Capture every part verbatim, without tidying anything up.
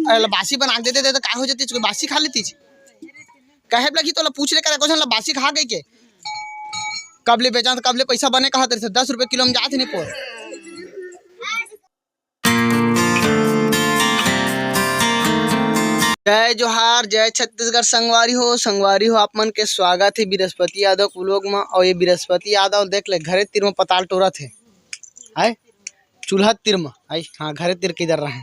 अरे, बासी बना के दे देते तो का हो जाती, बासी खा लेती। कहे लगी तोला पूछ ले करे, कुछ ला बासी खा गई के? कब ले बेचा तो कब ले पैसा बने कहा तेरे से, दस रुपए किलो में जात नहीं पोर। जय जोहार, जय छत्तीसगढ़ संगवारी हो। संगवारी हो, आप मन के स्वागत है बृहस्पति यादव के vlog में। और ये बृहस्पति यादव देख ले, घरे तीर में पताल टोरत है, आय चूल्हा तीर में, आई हाँ, घरे तीर किधर रहे।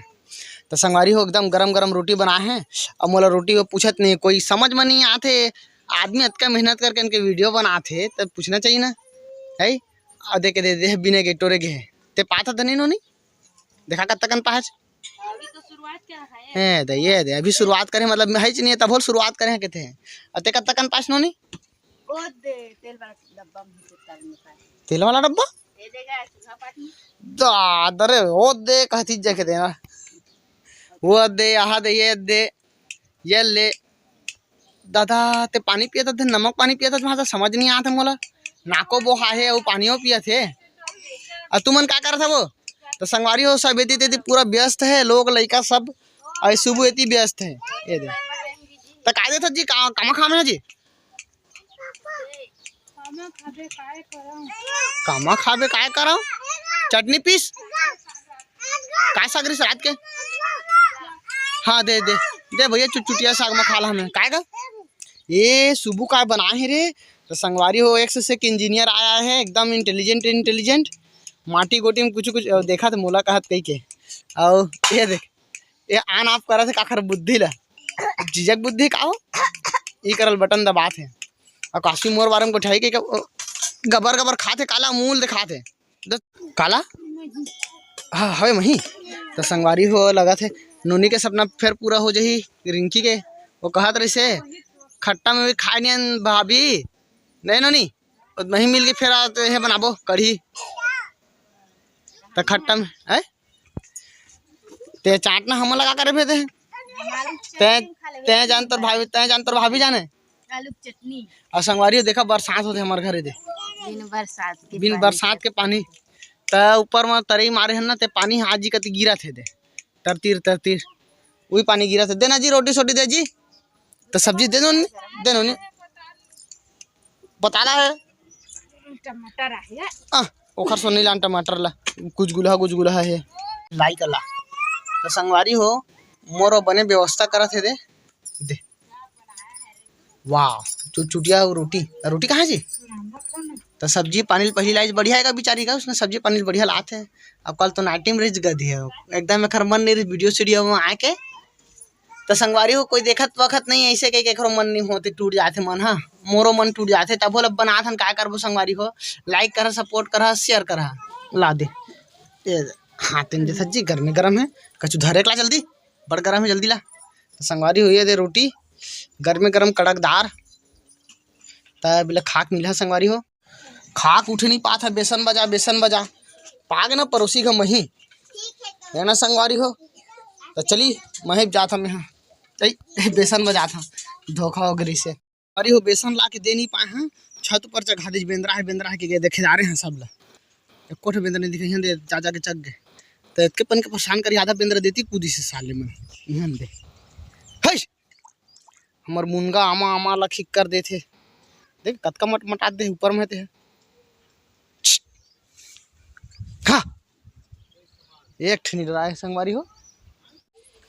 तो संगवारी हो, एकदम गरम गरम रोटी बनाए हैं। अब मोला रोटी वो पूछत नहीं, कोई समझ में नहीं आते। आदमी अतका मेहनत करके इनके वीडियो बनाते, तब पूछना चाहिए ना, है। और देख के दे दे बिने के टोरे गे। ते पात धनी नोनी, देखा कत्ता कन पाँच। अभी तो शुरुआत क्या है? हे दे, ये दे, अभी शुरुआत करे, मतलब है नहीं, तब होल शुरुआत करे हैं कहते हैं। और ते कत्ता कन पाँच नोनी? ओ दे, तेल वाला डब्बा में से तेल निकाल। तेल वाला डब्बा? ये देगा चूल्हा पानी। दादर रे, ओ दे, कहती जाके देना। वो दे, यहाँ दे, ये दे, ये ले। दादा, ते पानी पियत हस, नमक पानी पियत हस, वहाँ तो समझ नहीं आत हे मोला। नाको बोहा हे, वो पानियो पियत हे। और तुमन का करत हवो? तो संगवारी हो, सब एती तेती पूरा व्यस्त है, लोग लइका सब। और सुबह एती व्यस्त है। ये दे। तो का देत हस जी, का, कामा खामे जी? कामा खाबे काय करम? कामा खाबे काय करम? चटनी पीस? काय साग रहिस रात के? हाँ, दे, दे। दे भैया, चुटचुटिया साग में खा ला हमें। काय का? ये सुबू का बनाए हे रे? तो संगवारी हो, एक से एक इंजीनियर आया है, एकदम इंटेलिजेंट, इंटेलिजेंट। माटी गोटी में कुछ, कुछ, अ, देखा तो मोला कहत कही के। और ये देख, ये on off करत हे काखर बुद्धि ला। जीजक बुद्धि का हो? ई करल बटन दबात हे। और काशी मोर बारे में गोठाई के, के, ओ, गबर गबर खात हे, काला मूल दिखात हे। दस, काला? हाँ, हवे मही। तो संगवारी हो लगत हे, नोनी के सपना फिर पूरा हो जाही, रिंकी के। वो कहत रहिसे, "खट्टा में भी खाए नियन भाभी।" नहीं नोनी, वो मही मिल के फिर आ, तो ये बनाबो कढ़ी। तो खट्टा में, हैं? ते चाट ना हमन लगा करे भेजे। ते, ते जान तोर भाभी, ते जान तोर भाभी जाने। आलू के चटनी। और संगवारी हो, देखा बरसात होते हमारे घरे दे। बिन बरसात के बिन पानी बरसात के। के पानी। त ऊपर में तरई मारे हन ना, ते पानी आज जी कति गिरत हे दे। तरतीर, तरतीर। वही पानी गिरत हे। देना जी, रोटी सोटी दे जी। तो सब्जी दे दो नी, दे दो नी। पताला है। टमाटर आहे। आ, ओखर सोनी लान टमाटर ला। गुजगुलहा, गुजगुलहा है। लाई कला। तो संगवारी हो, मोर बने व्यवस्था करत हे दे। दे। वाह, चुटचुटिया रोटी। रोटी कहाँ जी? तो सब्जी पानी पहली लाई बढ़िया है का बिचारी का, उसने सब्जी पानी बढ़िया लात है। अब कल तो नाटी में रिझ गदी है, एकदम एकर मन नहीं रही वीडियो स्टूडियो में आके। तो संगवारी हो, कोई देखत वखत नहीं ऐसे कही केकरो मन नहीं होते, टूट जाते मन। हाँ, मोरो मन टूट जाते, तब बोला बनात हन, काय करबो संगवारी हो। लाइक करा, सपोर्ट करा, शेयर करा। ला दे। ये हाथ में दे सज्जी, गर्मे गरम है। कछु धरे ला जल्दी, बड़ गरम है, जल्दी ला। तो संगवारी हो, ये दे रोटी, गर्मे गरम कड़कदार। तब ले खाक मिला संगवारी हो। खाक उठे नहीं पात है, बेसन बजा, बेसन बजा। पाग ना परोसी का मही। है ना संगवारी हो? तो चली, मही जात हम यहाँ। ए, बेसन बजात हम। धोखा हो गई से। अरे हो, बेसन ला के दे नहीं पाए हैं। छत ऊपर चघा दीजिए, बेंदरा है, बेंदरा है के देखे जा रहे हैं सब ला। एको ठो बेंदरा नहीं दिखे, यहाँ दे, जा, जा के चघ गए। तो इतके पन के परेशान करी, आधा बेंदरा देती कूदी से साले में। यहाँ दे। हश! हमर मुनगा आमा, आमा ला खिक्कर देथे। देख, कतका मटमटात दे ऊपर में ते। खा। एक ठनी डराए संगवारी हो।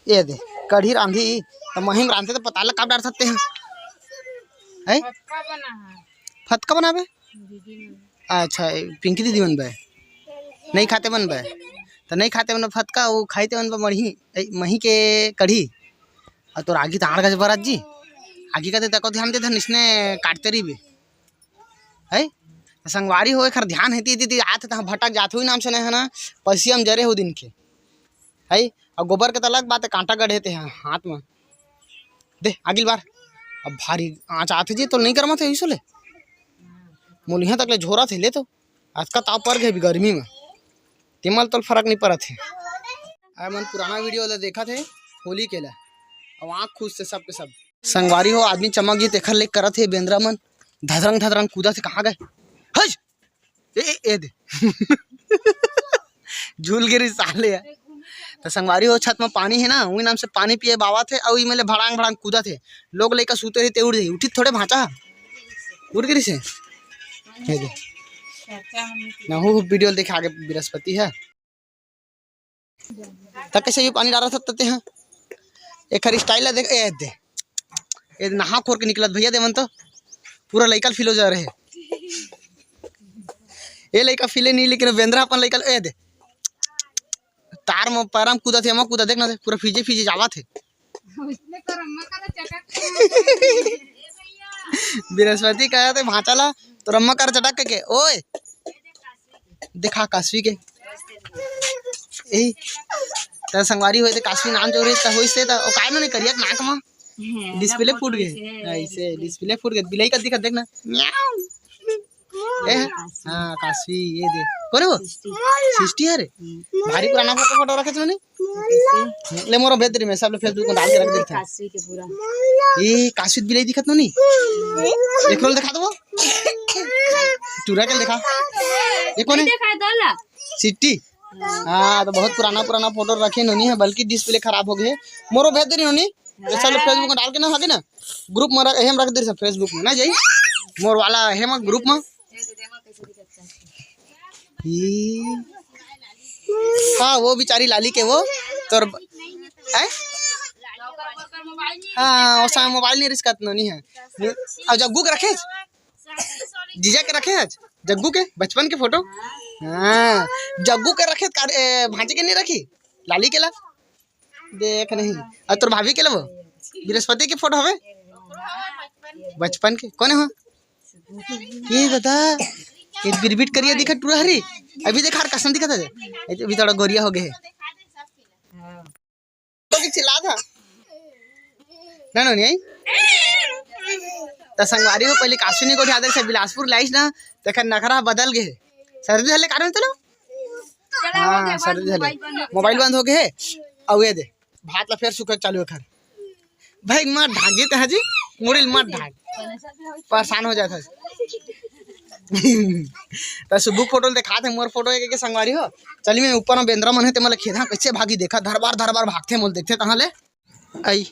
ये दे, कढ़ी रांधी, त महिम रांधे त पताल ला काब डार सकते हैं। हैं? फतका बना है। फतका बनाबे? दीदी ने। अच्छा, पिंकी दीदी बनबे? नहीं खाते बनबे? त नहीं खाते बनबे फतका, वो खाइते बनबे मड़ही, ए, मही के कढ़ी। और तोर आगी त आड़ गज बरत जी। आगी का ते तको ध्यान दे धन इसने काटते रहिबे। है? त संगवारी हो, एखर ध्यान हेती, दीदी आत त भटक जात हुई नाम सुने है ना, पसियम जरे हो दिन के। है? और गोबर के त अलग बात है, कांटा गढ़े ते हा-, हाथ में। दे, अगिल बार। अब भारी आँच आत हे जी, तो नहीं गरमत हे, इसो ले। मोलिहा तक ले झोरत हे, ले तो। अतका ताप पर गए अभी गर्मी में। तेमल तोल फर्क नहीं पड़त हे। आय मन पुराना वीडियो ला देखत हे, होली के ला। अब आँख खुश से सबके सब। संगवारी हो, आदमी चमक जी, तेखर ले करत हे बेंदरा मन। धधरंग धधरंग कूदत हे, कहाँ गए? हज! ए, ए, ए दे। झूल गिरी साले। त संगवारी हो, छत म पानी हे ना, उही नाम से पानी पिए बर आवत हे, अउ इमे ले भड़ांग भड़ांग कूदत हे। लोग लइका सुते रहिथे, उठ जाही, उठिस थोड़े भांचा, उठ गे रहिसे। ये दे। ना हो, video ल देखे आगे बृहस्पति हे। त कइसे भी पानी डारत हस ते ह? एखर style ला देख, ए दे। ए नहा खोर के निकलत भैया देवन तो पूरा लइका ल फिलो जा रहे। ए लइका फिले नहीं, लेकिन बेंदरा अपन लइका ल, ए दे। तार म पैरा म कूदत हे, एमा कूदत, देख ना दे, पूरा फीजे फीजे जावत हे। बृहस्पति कहत हे भांचा ला, "तोर अम्मा कर चटक के, ओए।" देखा काशवी के। यही। त संगवारी होए त काशवी नाम जो रहिस त होइस ते त ओ काय नो नहीं करिया नाक म। Display फूट गे। ऐसे display फूट गे। बिलाई का दिखा देख ना। म्याऊ। ए, हाँ, काशवी, ये दे। कोन हे वो? सृष्टि। सृष्टि हे रे? भारी पुराना फोटो, फोटो रखे थे नी? ले मोरो भेज दे रही मैं, सब लोग Facebook में डाल के रख देते हैं। काशवी के पूरा। ये काशवी बिलाई दिखत नो नी? एक रोल दिखा दो वो। टूरा के दिखा। ये कोन हे? दिखा दो ला। सिट्टी। हाँ, तो बहुत पुराना, पुराना फोटो रखे नोनी हे, बल्कि display खराब हो गए हे। मोरो भेज दे रही नोनी। ये सब लोग Facebook में डाल के ना, आगे ना, group में रख, एहे म रख दे सब Facebook में ना जाई। मोर वाला एहे म group में। ई, हाँ, वो बेचारी लाली के वो, तोर, हैं? हाँ, ओसा mobile नहीं रिस्कत नोनी हे। अउ जग्गू के रखे? जीजा के रखे हे? जग्गू के बचपन के फोटो? हाँ, जग्गू के रखे का, ए, भांचे के नहीं रखी? लाली के ला? देख नहीं। अउ तोर भाभी के ला वो? बृहस्पति के फोटो हवे? बचपन के? कोन हे हो? ये दादा, ये बिरबिट करिया दिखत टूरा हरी। अभी देखा हर कसन दिखत हे। अभी थोड़ा गोरिया हो गए हे। तो भी चिल्ला था। ना, ना, नहीं आई। त संगवारी हो, पहले काशवी नहीं गोठिया दे से बिलासपुर लाइस ना, तेखर नखरा बदल गए। सर्दी हले कारण चलो। हाँ, सर्दी हले। मोबाइल बंद हो गए। अउ ये दे, भात ला फेर सुखक चालू हे खर। भाई, मार ढाक देते हैं जी, मुड़ी ल मार ढाक। परेशान हो जाता है। त सुबह फोटो ल दिखात हे, मोर फोटो एक, एक संगवारी हो। चली मैं ऊपर में बेंदरा मन हे, ते मन ल खेदा, कैसे भागी देखा, धरबार, धरबार भागथे, मोल देखथे तहाँ ले। आई,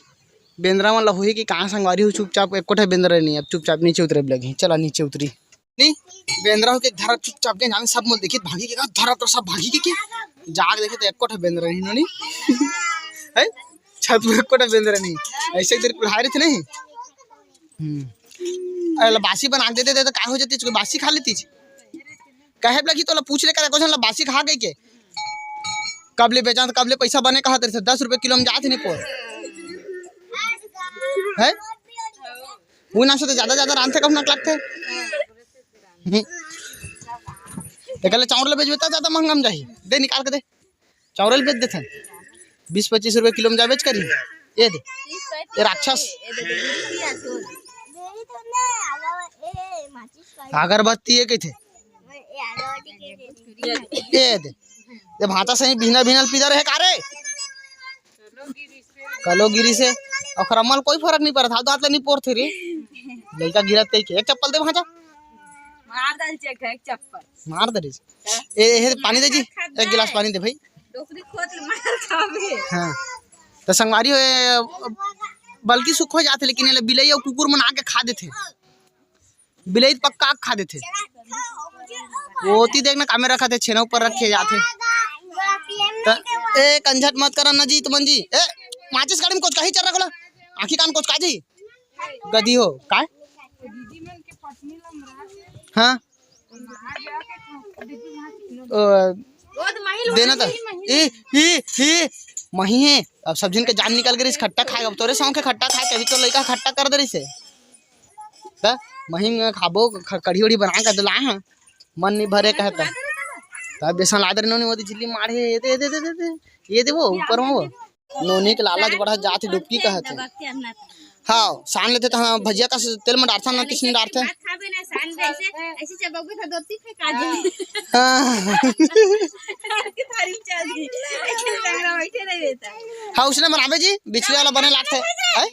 बेंदरा मन ल होही कि कहाँ संगवारी हो, चुपचाप, एको ठे बेंदरा नहीं, अब चुपचाप नीचे उतरे लगी। चला नीचे उतरी। नहीं, बेंदरा हो के धरा चुपचाप के जाने सब मोल देखित भागी के का धरा तो सब भागी के के जाग देखे तो एको ठे बेंदरा नहीं नोनी है छत में एको ठे बेंदरा नहीं ऐसे एक देर कुल्हारी थे नहीं। हम्म अरे ला बासी बना के दे दे तो का हो जाती बासी खा लेती कहे लगी तो ला पूछ ले करे कुछ ला बासी खा गई के कब ले बेचा तो कब ले पैसा बने कहा तेरे से दस रुपये किलो में जाते नहीं पोर है वो ना से तो ज्यादा ज्यादा रांधथे कहूँ ना लगथे। हम्म। एकले चाउर ले बेचबे त ज्यादा महंगा में जाही। दे निकाल के दे। चाउर ले बेच देथन। बीस पच्चीस रुपए किलो में जा बेच करी। ये दे। ये राक्षस। अगरबत्ती ये कथे। ये दे। ये भांचा सही बिहना बिहना ल पीदा रहे का रे? कलो गिरी से ओखर अम्मा ल कोई फरक नहीं पड़त, हाथ दांत ले नहीं पोरथे रे। लइका गिरत कही के एक चप्पल दे भांचा। मार डाल चेक है एक चप्पल। मार दे रे। ए, ए पानी दे जी, एक गिलास पानी दे भाई। डोकरी खोत ले मार खावे। हाँ। तो संगवारी हो बल्कि सुख हो जाथे लेकिन एला बिलई अउ कुकुर मन आके खा देथे। बिलई त पक्का खा देथे। ओती देख ना कामे रखत हे छेना ऊपर रखे जाथे। त ए कंझट मत करन ना जी तुमन जी। ए माचिस गाड़ी में कोचकाही चल रहा आँखी कान कोचका जी। गधी हो काय? हाँ। ओ, देना त ई ई ई मही है। अब सब झिन के जान निकल गई खट्टा खाए अब तोरे सौंखे खट्टा खाए कभी तो लइका खट्टा कर दे रही से। त मही में खाबो कढ़ी उढ़ी बना के दिला है। मन नहीं भरे कहे त तब बेसन ला दे रहे नोनी वो झिल्ली मारे ये दे दे दे दे दे ये दे वो ऊपर में वो नोनी के लाला जो बढ़ा जात डुबकी कहत है। हाँ सान लेते तो हाँ भजिया का तेल में डालता ना किसने डालते। हाँ। हाँ उसने बनावे जी बिछले वाला बने लागते है।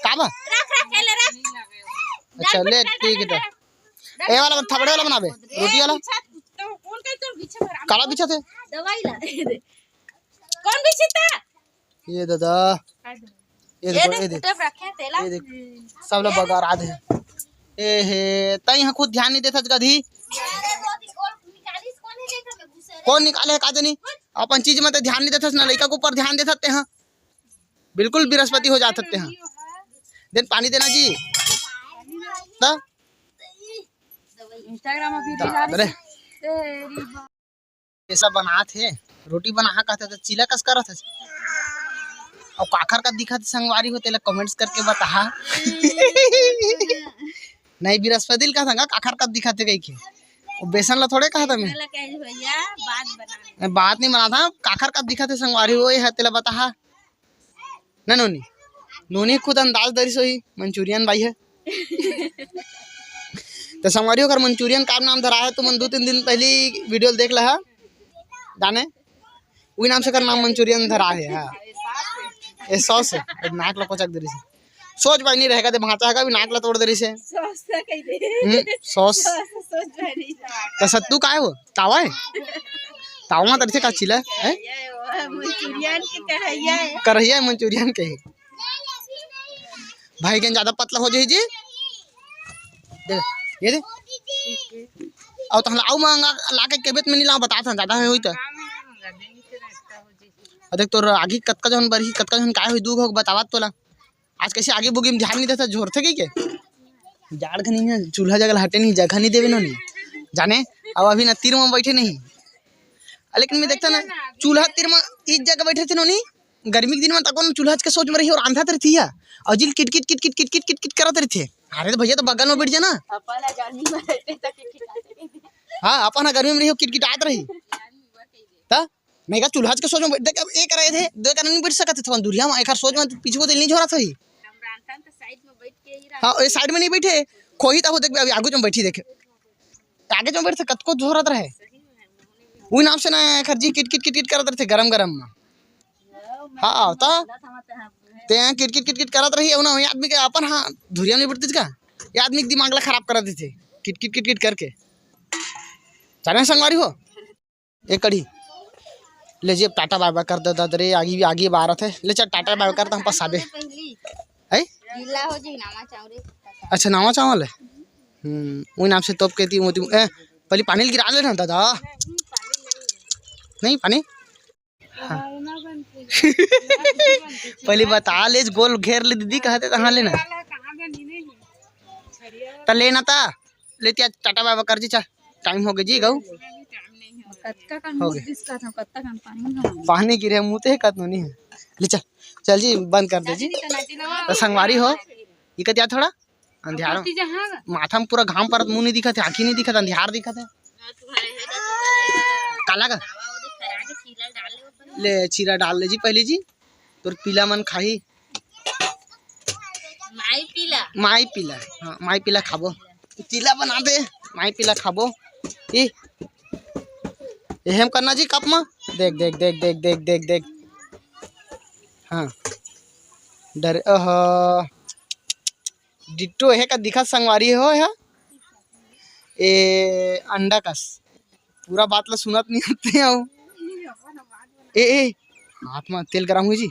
का बा? अच्छा ले ठीक है तो ए वाला थपड़े वाला बनावे रोटी वाला। काला बिछा थे। दवाई ला। कौन बिछिता? ये दादा, ये ये देखो, देख, ये देख, टूटे रखे तेला। ये देख, सब ला बगारा दे। ए हे, तई ह खुद ध्यान नहीं देथस गधी। कौन निकाले हे का जनी? अपन चीज में तो ध्यान नहीं देथस ना, लइका के ऊपर ध्यान देथस ते ह। बिल्कुल बृहस्पति हो जात हत्ते ह। देन पानी देना जी। त Instagram में video दा-, डाले अरे। तेरी बा- ये सब बनात हे, रोटी बना हा कहते तो चीला कस करत हे। अउ काखर का दिखत हे संगवारी हो, तेला comments करके बताहा। नहीं, बृहस्पति ल का संगा काखर का दिखत हे कहिके। वो बेसन ला थोड़े कहा था मैं। बेसन ला कहे भैया, बात बना। मैं बात नहीं बनाता, काखर का दिखत हे संगवारी हो, ये है तेला बताहा। ना नोनी, नोनी खुद अंदाज दरिस होही, मंचूरियन बाई है। तो संगवारी ओकर मंचूरियन का नाम धरा है, तुमन दो तीन दिन पहली video देख लहा, जाने वही नाम से कर नाम मंचूरियन धरा है। हाँ, ये सॉस है, ये नाक ला कोचक दरिस है। सोच भाई नहीं रहेगा, ते भांचा है, कभी नाक ला तोड़ दरिस है। सॉस ला कह दे। हम्म, सॉस। सॉस, सॉस भाई नहीं। तो सत्तू का है वो? तावा है? तावा मत रखे का चीला है? ये वो मंचूरियन के कढ़ैया है। कढ़ैया है मंचूरियन के। भाई के ज्यादा पतला हो जाई जी। दे, ये दे। अउ तहला अउ मंगा ला के केबेत में नहीं लाओ, बता था ज्यादा है होई त। अ देख तोर आगी कतका जन बरही, कतका जन काय होई, दू घोक बतावत तोला। आज कैसे आगी बुगी में ध्यान नहीं देता, झोरथे कहिके? जाड़ घनी है, चूल्हा जगह हटे नहीं, जगह नहीं देवे नोनी। जाने, अब अभी ना तीर में बैठे नहीं। लेकिन मैं देखता ना, चूल्हा तीर में इस जगह बैठे थे नोनी, गर्मी के दिन में तको चूल्हा के सोच में रही और आंधा तर थी। और जिल किट किट किट किट किट किट किट किट करत रही थे। अरे तो भैया तो बगल में बैठ जाना। अपन गर्मी में रहते तो किट किट आते नहीं। हाँ, अपन गर्मी में रही हो, किट किट आत रही। त नहीं का चूल्हा के सोच में बैठ, देख, अब एक रहे थे, दो कारण नहीं बैठ सकते थे, दुरिया में एक सोच में पीछे को तो नहीं झोरा था ही। हम रांधन तो साइड में बैठ के ही हाँ, ये साइड में नहीं बैठे, खोही तब देख, अभी आगू में बैठी देखे, आगे जो बैठे थे, कतको झोरत रहे। वही नाम से ना खर्जी किट किट किट किट करत रहे थे गरम गरम में। हाँ, त ते यहाँ किट किट किट किट करत रही, ना ये आदमी के अपन हाँ धुरिया नहीं बैठते का, ये आदमी के दिमाग ला खराब कर देते किट किट किट किट करके। जाने संगवारी हो, एक कड़ी ले जी, अब टाटा बाय बाय कर दे दादा रे, आगी आगी बारत है, ले चल टाटा बाय बाय कर दे, हम पसाबे। पहली है? गीला हो जी, नामा चावल रे। अच्छा, नामा चावल है। हम्म, वही नाम से तोप के ती, मोती, ए, पहले पानी गिरा लेना दादा। नहीं, पानी? हाँ। पहले बता ले, गोल घेर ले दीदी, कहते तहाँ लेना। त लेना ता, ले तिया टाटा बाय बाय कर जी, चा, टाइम हो गया जी, गऊ। कतका कन हो गए। मुँह दिस का था, कतका कन पानी में। पानी गिरे, मुँह ते कत नहीं है। ले चल, चल जी, बंद कर दे जी। तो संगवारी हो, ये कतिया थोड़ा अंधियार। माथा में पूरा घाम परत, मुँह नहीं दिखत है, आँखी नहीं दिखत, अंधियार दिखत है। काला का? ले चीरा डाल ले जी पहले जी, तोर पीला मन खाही। माई पीला। माई पीला, हाँ, माई पीला खाबो। चीला बना दे, माई पीला खाबो। ई, एहम करना जी कप में। देख, देख, देख, देख, देख, देख, देख। हाँ। डर, ओहो। डिट्टो एहे का दिखा संगवारी हो, एहा। ए, अंडा कस। पूरा बात ला सुनत नहीं आते हो। ए, ए, हाथ में तेल गरम हुई जी।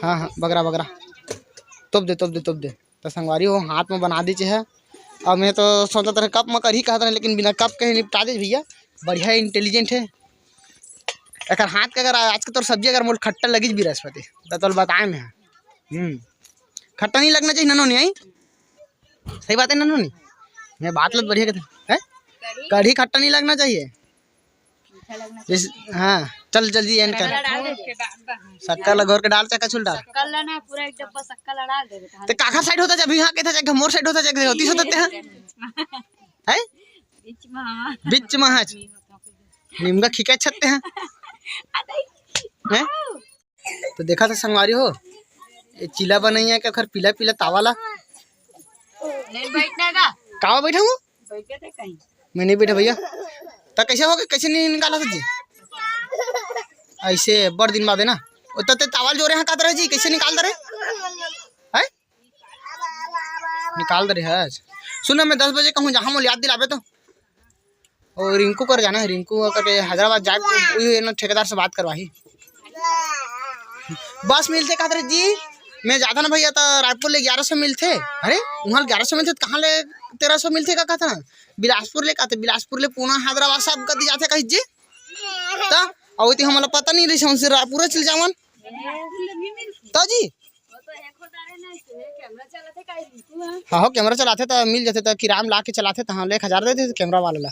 हाँ, हाँ, बगरा, बगरा। तोप दे, तोप दे, तोप दे। तो संगवारी हो, हाथ में बना दीजिए है। अब मैं तो सोचत रहे कप में करही कहत रहे, लेकिन बिना कप के निपटा दे भैया। बढ़िया intelligent है। एकर हाथ के अगर आज के तोर सब्जी अगर मोल खट्टा लगिस बृहस्पति, तो तोल बताए मैं। हम्म। खट्टा नहीं लगना चाहिए, ननो नहीं आई। सही बात है, नन्नू नी? मैं बात लत बढ़िया कहते हैं। कढ़ी खट्टा नहीं लगना चाहिए। मीठा लगना चाहिए। हाँ, चल जल्दी end कर। शक्कर ला घोर के डाल, चक्का छुल डाल। शक्कर ला ना, पूरा एक डब्बा शक्कर ला डाल दे बेटा। ते काखर side होता जब यहाँ कहता जब मोर side होता जब होती सो तत्ते हैं। हैं? बीच में, हाँ। बीच में, हाँ। निमगा खिका छत्ते हैं। हैं? तो देखा था संगवारी हो, ये चीला बनई है के ओखर पीला पीला तावा ला। नहीं बैठना का? कावा बैठा हूँ? बैठे थे कहीं। मैं नहीं बैठा भैया। तो कैसे हो गए, कैसे नहीं निकाला था जी? ऐसे बड़ दिन बाद है ना। वो तो ते तावा ल जोरे हाँ कात रहे जी, कैसे निकाल दे रहे? हैं? निकाल दे रहे हैं आज। सुन ना, मैं दस बजे कहूँ, जहाँ मोल याद दिलावे तो। और रिंकू कर जाना है, रिंकू करके हैदराबाद जाके उही ना ठेकेदार से बात करवाही। बस मिलथे कहत रहे जी, मैं जाता ना भैया, तो रायपुर ले ग्यारह सौ मिलथे। अरे, वहाँ ग्यारह सौ मिलथे, तो कहाँ ले तेरह सौ मिलथे का कहता ना? बिलासपुर ले कहते, बिलासपुर ले पूना, हैदराबाद, सब कति जाथे कही जी। त अउ ते हमला पता नहीं रही, हमसे रायपुर चल जावन। त जी, हाँ हो, कैमरा चलाथे त मिल जाथे, त किराम ला के चलाथे, त हाँ, ले एक हजार दे देथे कैमरा वाला ला।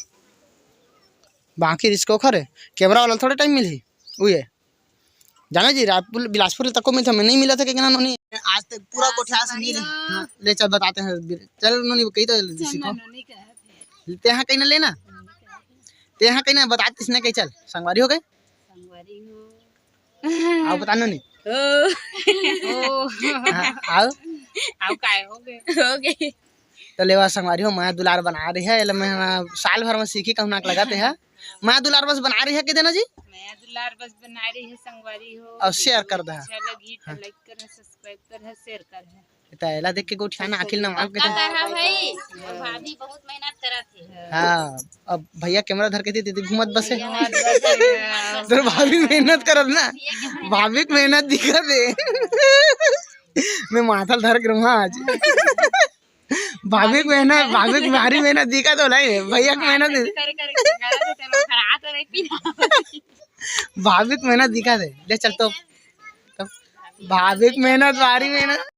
बाकी रिस्क ओखर है, कैमरा वाला थोड़े टाइम मिलही। उहे जाना जी, रायपुर बिलासपुर तको मिलथे, मैं नहीं मिला था कि ना नोनी। आज तक पूरा कोठिया से मिल। हाँ, ले चल बताते हैं। चल नोनी, कही तो सीखो। तेहा कहीं ना लेना, तेहा कहीं ना बताते इसने कही। चल संगवारी हो गए। आओ बता नोनी। हाँ, आओ। आओ काय हो गए? हो गए। तो लेवा संगवारी हो, मया दुलार बना रही है, एला मैं साल भर में सीखी कहूँ नाक लगाते है। मया दुलार बस बना रही है कि देना जी? मया दुलार बस बना रही है संगवारी हो। और share कर दे। अच्छा लगी तो like कर, subscribe कर, share कर। त एला देख के गोठिया ना अखिल ना मार के। भाभी बहुत मेहनत करत है। हाँ, अब भैया कैमरा धर के दे दे घूमत बस है। तोर भाभी मेहनत करत ना, भाभी के मेहनत दिखत है। मैं माथा धर के रहूँ आज। भाभी के मेहनत, भाभी के भारी मेहनत दिखत है, भैया के मेहनत नहीं। भाभी के मेहनत दिखत है। ले चल तो, तो भाभी के मेहनत, भारी मेहनत।